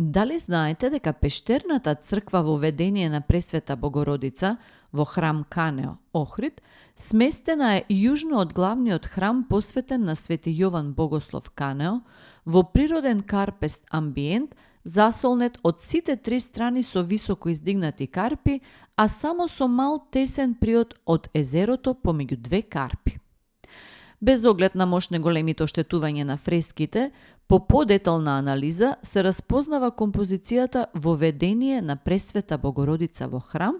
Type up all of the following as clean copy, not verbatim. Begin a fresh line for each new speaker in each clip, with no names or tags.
Дали знаете дека пештерната црква во ведение на Пресвета Богородица во храм Канео, Охрид, сместена е јужно од главниот храм посветен на Свети Јован Богослов Канео, во природен карпест амбиент, засолнет од сите три страни со високо издигнати карпи, а само со мал тесен приод од езерото помеѓу две карпи. Без оглед на мошне големите оштетување на фреските, по подетална анализа се распознава композицијата во ведение на Пресвета Богородица во храм,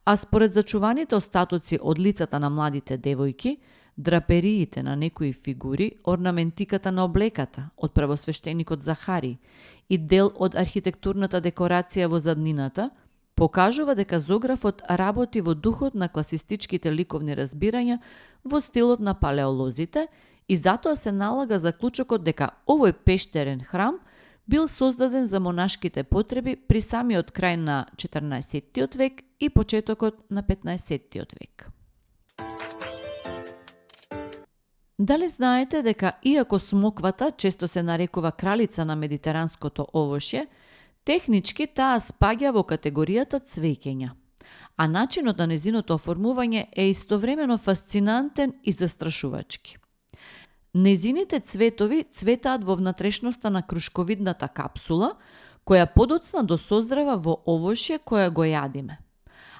а според зачуваните остатоци од лицата на младите девојки, драпериите на некои фигури, орнаментиката на облеката од првосвештеникот Захари и дел од архитектурната декорација во заднината, покажува дека зографот работи во духот на класистичките ликовни разбирања во стилот на палеолозите и затоа се налага заклучокот дека овој пештерен храм бил создаден за монашките потреби при самиот крај на 14 век и почетокот на 15 век. Дали знаете дека иако смоквата често се нарекува кралица на медитеранското овошје, технички таа спаѓа во категоријата цвеќења, а начинот на незиното оформување е истовремено фасцинантен и застрашувачки. Незините цветови цветаат во внатрешноста на крушковидната капсула, која подоцна досозрева во овошје кое го јадиме.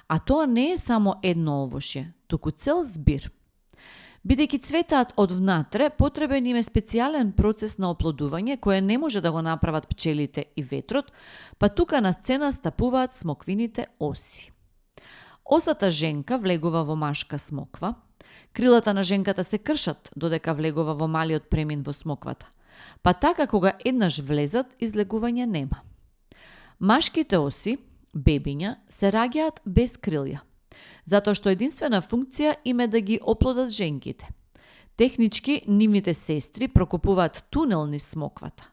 А тоа не е само едно овошје, туку цел збир. Бидејќи цветаат од внатре, потребен им е специјален процес на оплодување кој не може да го направат пчелите и ветрот, па тука на сцена стапуваат смоквините оси. Осата женка влегува во машка смоква, крилата на женката се кршат додека влегува во малиот премин во смоквата, па така кога еднаш влезат, излегување нема. Машките оси, бебиња, се раѓаат без крилја, затоа што единствена функција им е да ги оплодат женките. Технички, нивните сестри прокопуваат тунел низ смоквата.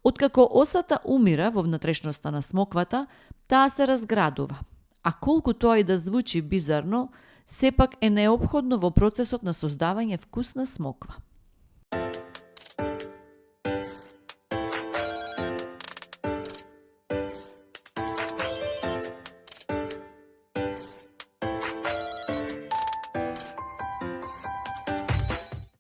Откако осата умира во внатрешноста на смоквата, таа се разградува, а колку тоа и да звучи бизарно, сепак е неопходно во процесот на создавање вкусна смоква.